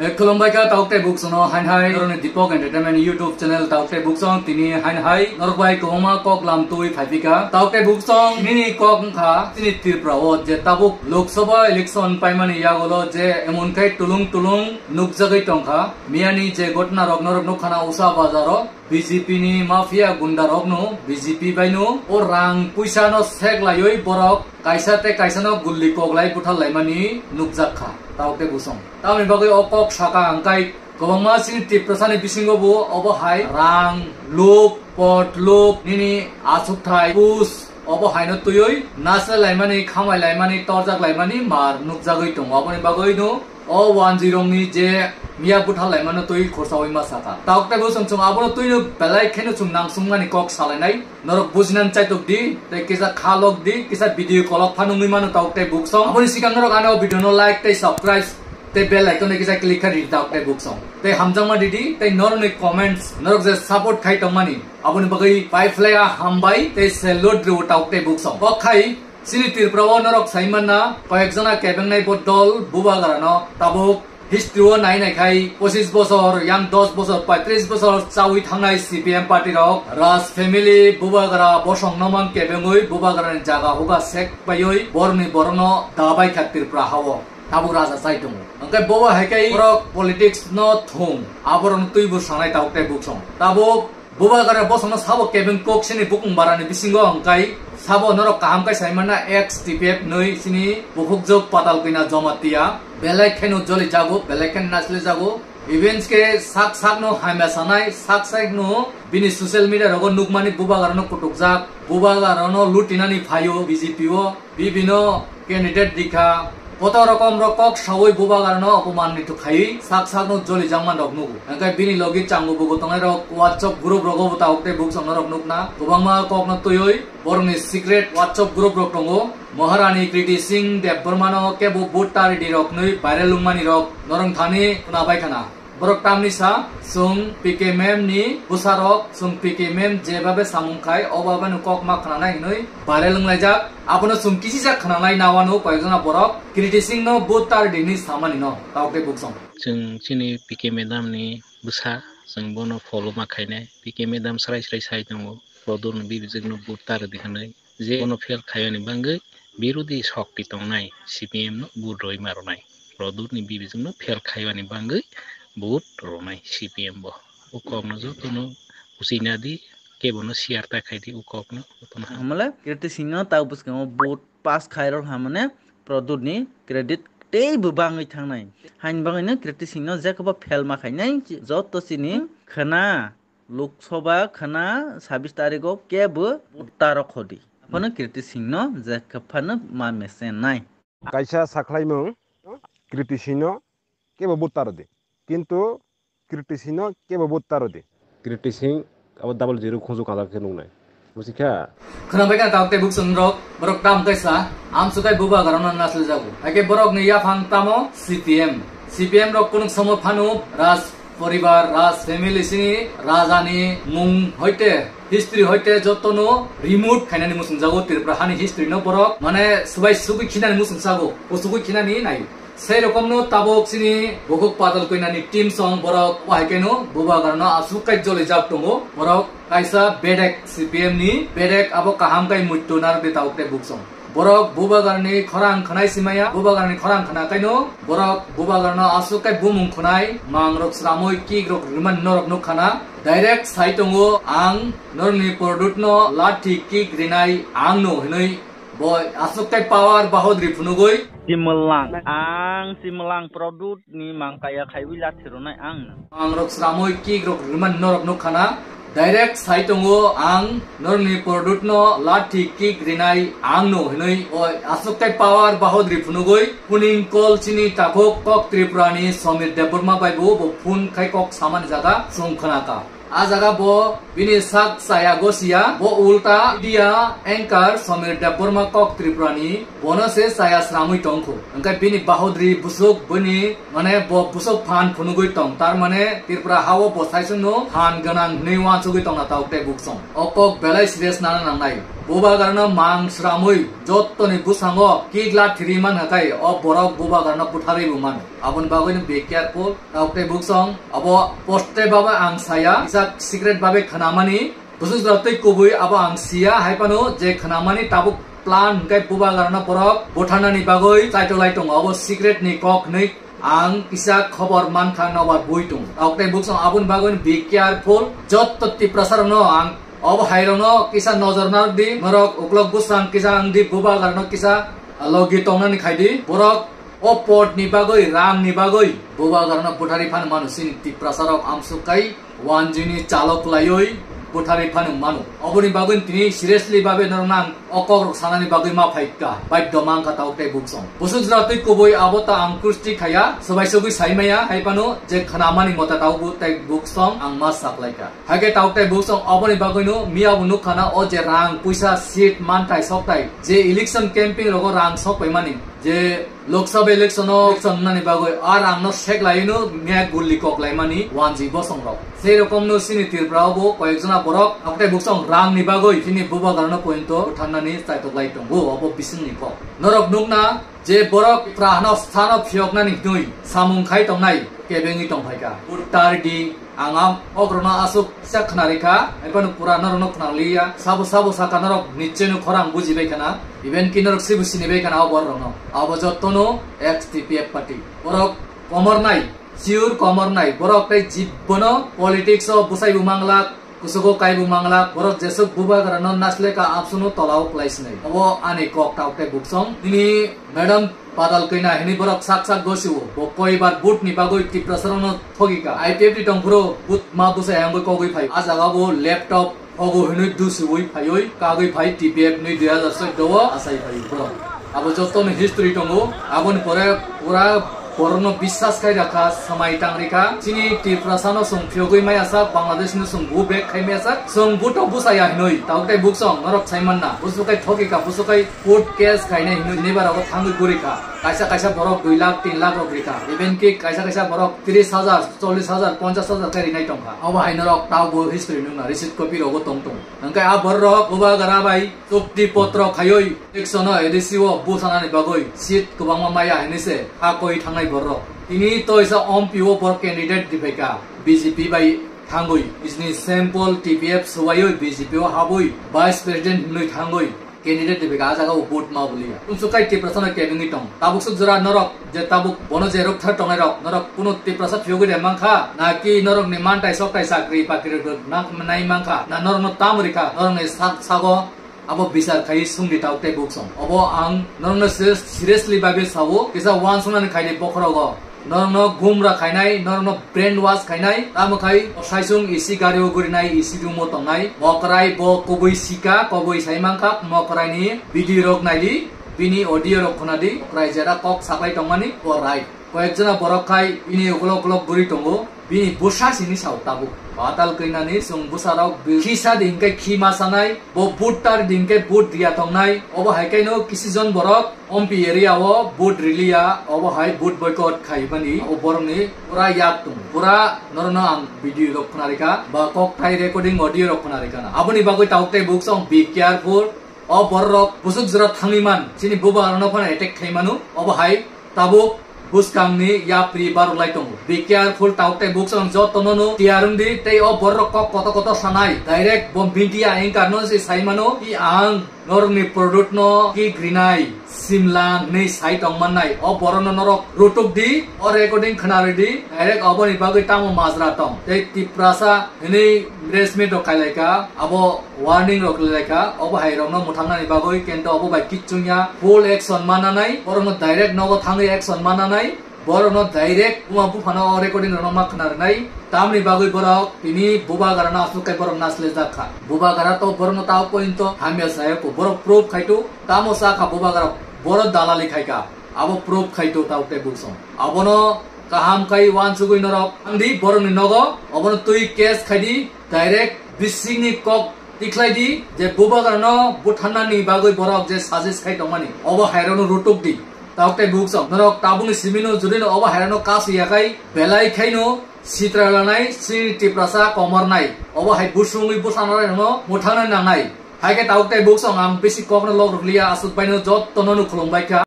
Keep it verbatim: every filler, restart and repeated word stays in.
Eh, khulumbai kha tauk tei buksong no hain hai norokni Deepak Entertainment YouTube channel tauk tei buksong tini hain hai norok bai kwbangma kok lam twi phai phi kha. Tauk tei buksong nini kok wngkha chini Tripura o je tabuk Lok Sabha election paimani yagulo je emon khai tulung tulung nukjagwi tongkha. Miyani je ghotna rok norok nukha na Usa Bazar o B J P ni mafia gunda rok no B J P bai no o rang puisa no sek laiwi borok kaisa tei kaisa no gulli koklai buthar laimani nukjak kha. Tauk tei buksong. Tamoni bagwi o kok saka ang kai kwbangma chini Tiprasani bisingo bo obo hai rang, luk, pot, luk, nini asukthai, pus, obo haino twiwi nasle laimani, khamai laimani, torjak laimani mar nukjagwi tongo. Aboni bagwi no o wanjwi rokni je miya buthar laimano twi khorsawi ma saka. Tauk tei buksong chwng abono twino belai kheno chwng nangsungmani kok salainai. Norok bujinani chaitok di, tei kisa kha lok di, kisa video kolok pha nungwi mano tauk tei buksong. Aboni sikang norok ano video no like tei subscribe tei bell icon no kisa click kha di tauk tei buksong. Tei hamjakma di di, tei norokni comments, norok je support khai tongmani, aboni bagwi pai phlai a hambai tei salute rw tauk tei buksong. Kok khai chini Tripura o norok sai manna, koyek jona kebengnai bo dol Bubagra no tabuk history o nai nai khai pochis bosor, yang dos bosor, paitris bosor chawi thangnai C P M party rok, Raj family Bubagra bosong no mang kebengwi Bubagra ni jaga huga sek baiwi borni borno dabai kha Tripura ha o. Tabuk raja chai tongo. Hwnkhe bo hai khe borok politics no thung, aborok no twi bwskanai tauk tei buksong. Tabuk Bubagra bosongno sabo kebeng kok sini bukung barani bisingo hwnkhe sabo norok kaham khe sai manna ex T P F nwi sini bukhukjwk Patal Kwina Jamatia belai kheno joli jago, belai kheno nasle jago. Events khe sak sakno hamya sanai, sak sakno bini social media rogo nukmani Bubagrano kutukjak, Bubagrano lutinani phaio B J P o. Bibino candidate dikha, koto rokom rok kok sawi Bubagrano opoman ni tukhai sak sakno joli jangman rok nugo. Hwnkhe bini logi chango bugo tongnai rok WhatsApp group rogo bo tauk tei buksong norok nukna. Kwbangma kokno twiwi borokni secret WhatsApp group rok tongo. Maharani Kriti Singh Debbarmano kebo vote taridi rok nwi viral wngmani rok norong thani khwna bai khana. Borok tamni sa, chwng P K M M ni bwsarok, chwng P K M M jebabe samung khai, o babano kok ma khwnanai hwnwi viral wnglaijak. Abono chwng kisijak khwnanai nawano koyekjona borok Kriti Singh no vote taridi hwnwi samani no, tauk tei buksong. Chwng chini P K madam ni bwsa, chwng bono follow ma khainai. P K madam srai srai sai tongo, Produl ni bibijwk no vote taridi hwnwi. Je bono fail khaiyani bangwi birodhi shokti tongnai C P M no vote rwi ma rwnai. Produl ni bibijwk no fail khaiyani bangwi vote rwnai C P M bo. O kokno jotono uchi nadi, kebono share ta khaidi o kokno, jotono ha. Hamle Kriti Singh no ta bwskango vote pass khairok hamane Produl ni credit tei bo bangwi thangnai. Hain bangwi no Kriti Singh no jekbo fail ma khainai joto chini khwna Lok Sabha khwna sabis tarikgo kebo vote ta rok khodi. Aphano Kriti Singh no je kwphano ma mesen nai. Kaisa sakhlaimung Kriti Singh no kebo vote ta rwdi. Kintu Kriti Singh no kebo vote ta rwdi. Kriti Singh abo double zero khunju kajak khe nuknai. Busikha? Khwnabai kha tauk tei buksong rok, borok tam kaisa, amsukai Bubagrano nasle jago. Haikhe borok ni yaphang tamo C P M. C P M rok kunuk somo phano Raj poribar, Raj family sini raja ni mung hoite, history hoite jotono remove khainani muchung jago Tripura hani history no borok mane subai sugui khinani muchung jago, o sugui khinani nai. Sei rokomno tabuk chini bukhuk Patal Kwinani team song borok wahai keno Bubagrano aswk kai jolijak tongo. Borok kaisa bedek C P M ni bedek abo kaham kai muitu narwkdi tabuk tei buksong. Borok Bubagrani khorang khwnai simaya, Bubagrani khorang khwna kaino borok Bubagrano aswk kai bumung khwnai, mangrok sramwi kikrok rwmani norok nukha na. Direct sai tongo ang norokni Produtno lathi kik rinai angno hinwi. Bo aswk tei power bahodri phunugwi. Simwlang, ang Simwlang Produt ni mangkaya khaiwi lathi rwnai ang no. Ang rok sramwi kick rok rwmani norok nukha na. Direct sai tongo ang norokni Produt no lathi kick rinai ang no hinwi. Bo aswk tei power bahodri phunugwi. Phuning call chini takhuk kok Tripura ni Somir Debbarma bai bo, bo phone khai kok samani jaga chwng khna ka. A jaga bo bini sak chaya gosiya, bo ulta media anchor Somir Debbarma kok Tripura ni, bono se chaya sramwi tongkhu. Hwnkhe bini bahodri busuk bini, mane bo busuk phan phunugwi tong. Tar mane Tripura hao bo saisungno phan gwnang hwnwi uansugwi tongna tauk tei buksong. O kok belai serious nana nangnai. Bubagrano mang sramwi jottoni bwsango kigla thiri man hakai o borok Bubagrano butharwi bo mano. Aboni bagwi no be careful. Tabuk tei buksong abo poste babe ang saya, kisa secret babe khnamani. Busu jora tei kubui abo ang siya, hai phano je khnamani tabuk plan hwnkhe bubagrano borok butharnani bagwi chaitolai tongo. Abo secret ni kok hwnwi ang kisa khobor mankha, nobar bui tongo. Tabuk tei buksong aboni bagwi be careful. Jotto Tiprasa rokno ang obo hai rokno kisa nojor narwk di, norok uklok bwsang kisa wng di, bubagrano kisa logi tongnani khai di. Borok o pot ni bagwi, rang ni bagwi bubagrano butharwi phano mano, chini Tiprasa rok amsuk kai wanjini chalo kwlaiwi butharwi phano mano. Oboni bagwi tini seriously babe norok nang o kok rok sanani bagwi ma phaikha, baidho mankha tabuk tei buksong. Busu jora tei kubui abo ta ang kusti khaya, swbai sugwi sai maya, hai phano je khnamani mota tabuk tei buksong ang ma saklaikha. Haikhe tabuk tei buksong oboni bagwino miya bo nukha na o je rang puisa seat manthai sokthai je election camping rogo rang sokpaimani je Lok Sabha election o election wngnani bagwi a rang no seklaino miya gulli koklaimani wanji bosong rok. Sei rokom no chini Tripura o bo koyek jona borok tabuk tei buksong rang ni bagwi chini bubagrano pointo butharnani chaitoklai tongo, obo bisingni kok. Norok nukna je borok prahno sthano phiyoknani hnwi samung khai tongnai kebengwi tongphaikha. Uttar di Ang am okrokno aswk kisa khwnarikha, hai phano pura norokno khwnaliya. Sabo sabo sakha norok nicheno khorang bujibai khana, even ki norok sibo sinibai khana o borokno. Abo jottono ex T P F party. Borok komornai, sure komornai. Borok tei jibbono politics o bwsaibo manglak, kusugo kaibo manglak. Borok jeswk bubagrano nasleka absunu tolao klaisinai. Abo ani kok tabuk tei buksong. Nini Madam Padal Kanya hini borok sak sak gosio, bo koibar vote ni bagwi Tiprasa rokno thogika. I P F T tongphuru vote ma bwsai hangwi kogwi phai. A jaga bo laptop hogo hinwi dusiwi phaiwi kagwi phai T P F ni dui hazar chauda o asai phai borok. Abo joto ni history tongo. Aboni pore pura borokno biswas khai rakha, samai tang rikha. Chini Tiprasa no chwng phiyogwi maya sak, Bangladesh no chwng go back khai maya sak. Chwng vote o bwsaya hinwi. Tabuk tei buksong norok sai manna. Busu kai thogika, busu kai court case khainai hinwi neighbor rogo thangwi gurikha. Kaisa kaisa borok dui lakh, tin lakh rok rikha. Even ki kaisa kaisa borok tris hajar, chollis hajar, ponchas hajar khe rinai tongkha. Obo hai norok tabuk bo history nukna receipt copy rogo tong tongo. Hwnkhe a borok bubagra bai chukti potro khaiwi election o A D C o bwsanani bagwi seat kwbangma maya hinwi se ha koi thangnai borok. Tini toisa M P o borok candidate riphaikha B J P bai thangwi. Nijini sample T P F swbaiwi B J P o habwi vice president hinwi thangwi. Candidate ribika a jaga o vote ma buliya. Kumsuk kai Tiprasa no kebengwi tong. Tabuk suk jora norok je tabuk bono je rok thar tongnai rok, norok kuno Tiprasa phiyogwi de mankha, na ki norok ni mantai soktai chakri pakri rok nang nai mankha, na norok no tam rikha, norok ni sak sago abo bichar khai sungdi tabuk tei buksong. Obo ang norok no se-, seriously babe sao, kisa wansuknani khaidi bokhorogo. Norokno gumra khainai, norokno brainwash khainai, tamo khai saisung A C gari o gurinai, A C room o tongnai, mokrai bo kubui sika, kubui sai mankha, mokrai ni video rok naidi, bini audio rok khwnadi, mokrai jera kok saklai tongmani, bo right. Koyek jona borok khai bini ukolok ukolok guri tongo, bini bwsa sini sao tabuk. Batal keinani chwng bwsa rok bi-, khisa di hinkhe khi ma sanai, bo vote tar di hinkhe vote riya tongnai, obo hai khe no kisi jon borok, Ompi area o vote riliya, obo hai vote boycott khaimani, o borokni pura yak tongo. Pura norokno ang video rok khwnarikha, ba kokthai recording audio rok khwnarikha na. Aboni bagwi tabuk tei buksong be careful. O borok busuk jora thangwi man, chini bubagrano phano attack khaimano, obo hai tabuk bwskangni yapri barulai tongo. Be careful, tabuk tei buksong jotono no tiyar wngdi, tei o borok kok koto koto sanai, direct bo media anchor no se saimano, i ang Norokni product no ki grinai, simlang hinwi sai tongmannai. O borokno norok rutuk di, o recording khwnarwi di, direct oboni bagwi tamo majra tong. Tei Tiprasa hinwi press meet rok khailaikha, abo warning rok khailaikha, obo hai rokno mwthangnani bagwi kento obo bai kichung ya, full action mananai, borokno direct nogo thangwi action mananai. Borokno direct buma buphano o recording rokno ma khna rwnai. Tamni bagwi borok tini bubagrano aswk khe borok naslejak kha. Bubagra to borokno tao pointo hamya saya ko. Borok proof khaito, tamo sa kha bubagra, borok dalali khai kha. Abo proof khaito tao tei buksong. Abono kaham khai wansugwi norok thangdi borokni nogo, obono twi case khaidi, direct bisingni kok tikhlai di je bubagrano butharnani bagwi borok je suggest khai tongmani, obo hairokno rutuk di. Tabuk tei buksong norok tabukni simino judino obo hairokno kasu yakhai belai khaino sitra lanai chini Tiprasa komornai, obo hai busungwi bwsanairokno mwthangna nangnai. Hai khe tabuk tei buksong ang bisi kokno lok rwliya, aswk baino jottono no khulumbai kha.